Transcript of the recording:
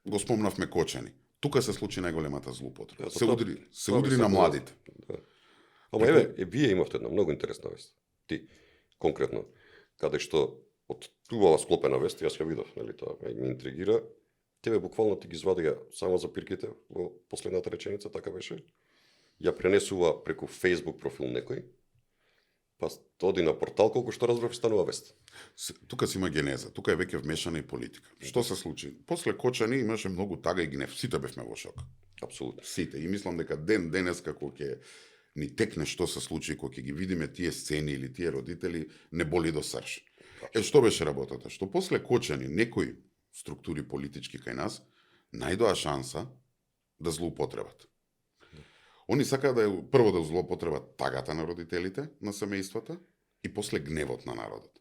Го спомнавме Кочани. Тука се случи најголемата злоупотреба. Се тоа удри би на се младите. Да. Ама вие имавте една многу интересна вест. Ти, конкретно, каде што од тувава склопена вест, јас ја видов, нели, тоа ме интригира. Тебе буквално ти ги извадија само за пирките во последната реченица, така беше. Ја пренесува преку Facebook профил некој, па оди на портал, колку што разбрав, станува вест. Тука си има генеза, тука е веќе вмешана и политика. Што се случи? После Кочани имаше многу тага и гнев, сите бевме во шок. Апсолутно. Сите. И мислам дека денес како ќе ни текне што се случи, кога ќе ги видиме тие сцени или тие родители, не боли до срж. Што беше работата? Што после Кочани некои структури политички кај нас најдоа шанса да злоупотребат. Они сакаа да прво да злоупотребат тагата на родителите, на семејствата и после гневот на народот.